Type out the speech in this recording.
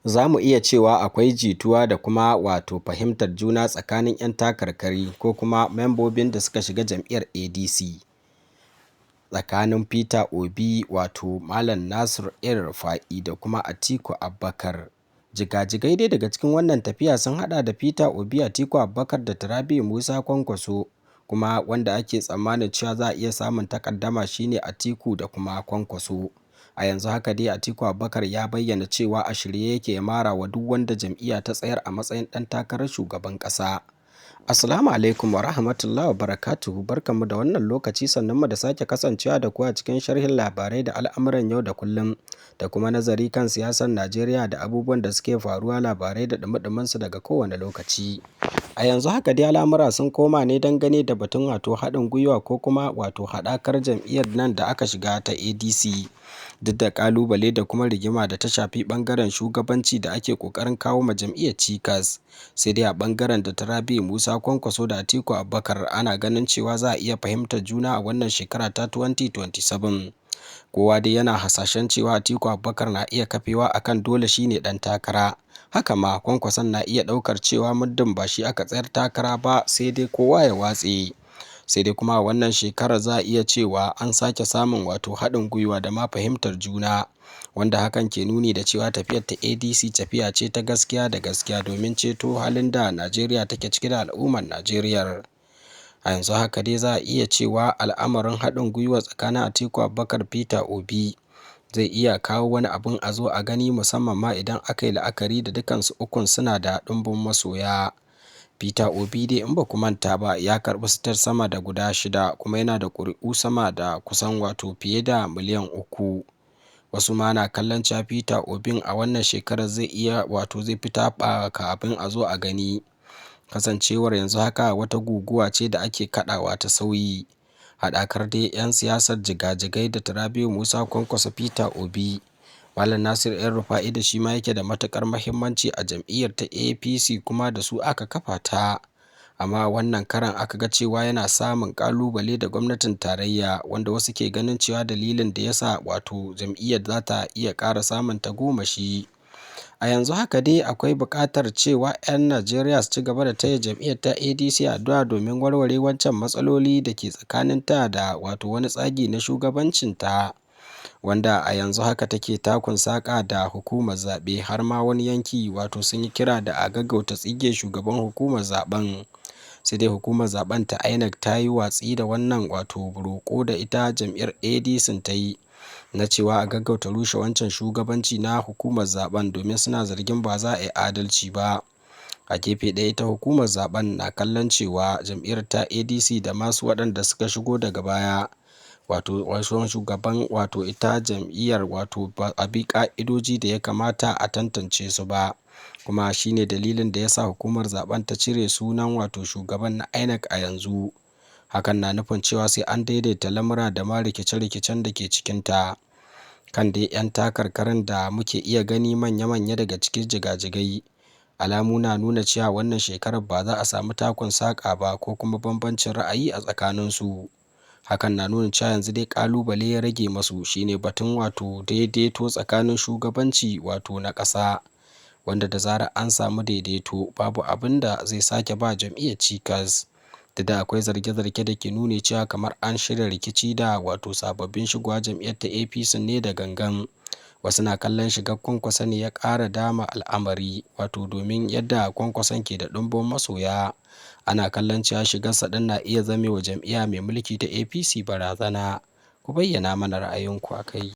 Za mu iya cewa akwai jituwa da kuma wato fahimtar juna tsakanin 'yan takarkari ko kuma membobin da suka shiga jam'iyyar ADC. Tsakanin Peter Obi, wato Malam Nasir El-Rufa'i, da kuma Atiku Abubakar. Jigajigai dai daga cikin wannan tafiya sun hada da Peter Obi, Atiku Abubakar da Rabi'u Musa Kwankwaso. Kuma wanda ake tsammanin cewa za a iya samun takaddama shine Atiku da kuma Kwankwaso. A yanzu haka dai Atiku Abubakar ya bayyana cewa a shirye yake ya mara wa duk wanda jam'iyya ta tsayar a matsayin ɗan takarar shugaban ƙasa. Assalamu alaikum wa rahmatullahi wa barakatuhu, barkanmu da wannan lokaci, sannunmu da sake kasancewa da ku a cikin sharhin labarai da al'amuran yau da kullum da kuma nazari kan siyasar Najeriya da abubuwan da suke faruwa, labarai da ɗumi su daga kowane lokaci. A yanzu haka dai al'amura sun koma ne dangane da batun wato haɗin gwiwa ko kuma wato haɗakar jam'iyyar nan da aka shiga ta ADC. Duk da ƙalubale da kuma rigima da ta shafi ɓangaren shugabanci da ake ƙoƙarin kawo ma jam'iyyar cikas. Sai dai a ɓangaren da Rabi'u Musa Kwankwaso da Atiku Abubakar, ana ganin cewa za a iya fahimtar juna a wannan shekara ta 2027. Kowa dai yana hasashen cewa Atiku Abubakar na iya kafewa akan dole shine ɗan takara. Haka ma Kwankwason na iya ɗaukar cewa muddin ba shi aka tsayar takara ba, sai dai kowa ya watse. Sai dai kuma a wannan shekarar za a iya cewa an sake samun wato haɗin gwiwa da ma fahimtar juna, wanda hakan ke nuni da cewa tafiyar ta ADC tafiya ce ta gaskiya da gaskiya domin ceto halin da Najeriya take ciki da al'ummar Najeriyar. A yanzu haka dai za a iya cewa al'amarin haɗin gwiwa tsakanin Atiku Abubakar, Peter Obi zai iya kawo wani abun a zo a gani, musamman ma idan aka yi la'akari da dukansu ukun suna da ɗumbin masoya. Peter Obi dai, in ba ku manta ba, ya karɓi sitar sama da guda shida, kuma yana da ƙuri'u sama da kusan wato fiye da miliyan 3. Wasu ma na kallon cewa Peter Obin a wannan shekarar zai iya wato zai fi taɓuka abin a zo a gani. Kasancewar yanzu haka wata guguwa ce da ake kaɗawa ta sauyi. Haɗakar dai 'yan siyasar jigajigai da Rabi'u Musa Kwankwaso, Peter Obi, Malam Nasir El-Rufa'i, da shi ma yake da matuƙar muhimmanci a jam'iyyar ta APC kuma da su aka kafa ta. Amma wannan karan aka ga cewa yana samun ƙalubale da gwamnatin tarayya, wanda wasu ke ganin cewa dalilin da ya sa wato jam'iyyar za ta iya ƙara samun tagomashi. A yanzu haka dai akwai buƙatar cewa 'yan Najeriya su ci gaba da taya jam'iyyar ta ADC addu'a domin warware wancan matsaloli da ke tsakaninta da wato wani tsagi na shugabancinta, wanda a yanzu haka take takun saƙa da hukumar zaɓe, har ma wani yanki wato sun yi kira da a gaggauta tsige shugaban hukumar zaɓen. Sai dai hukumar zaɓen ta INEC ta yi watsi da wannan wato roƙo da ita jam'iyyar ADC ta yi na cewa a gaggauta rushe wancan shugabanci na hukumar zaɓen, domin suna zargin ba za a yi adalci ba. A gefe ɗaya, ita hukumar zaɓen na kallon cewa jam'iyyar ta ADC da masu waɗanda suka shigo daga baya, wato wasu shugaban wato ita jam'iyyar, wato ba a bi ka'idoji da ya kamata a tantance su ba, kuma shine dalilin da ya sa hukumar zaben ta cire sunan wato shugaban na INEC a yanzu. Hakan na nufin cewa sai an daidaita lamura da ma rikice-rikicen da ke cikinta. Kan dai 'yan takarkarin da muke iya gani manya-manya daga cikin jigajigai, alamu na nuna cewa wannan shekarar ba za a samu takun saƙa ba ko kuma bambancin ra'ayi a tsakaninsu. Hakan na nuna cewa yanzu dai ƙalubale ya rage masu shine batun wato daidaito tsakanin shugabanci wato na ƙasa, wanda da zarar an samu daidaito, babu abin da zai sake ba jam'iyyar cikas. Da akwai zarge-zarge da ke nuni cewa kamar an shirya rikici da wato sababbin shigowa jam'iyyar ta APC ne da gangan. Wasu na kallon shigar Kwankwaso ne ya ƙara dama al'amari, wato domin yadda Kwankwason ke da ɗumbin masoya, ana kallon cewa shigarsa ɗin na iya zame wa jam'iyya mai mulki ta APC barazana. Ku bayyana mana ra'ayinku a kai.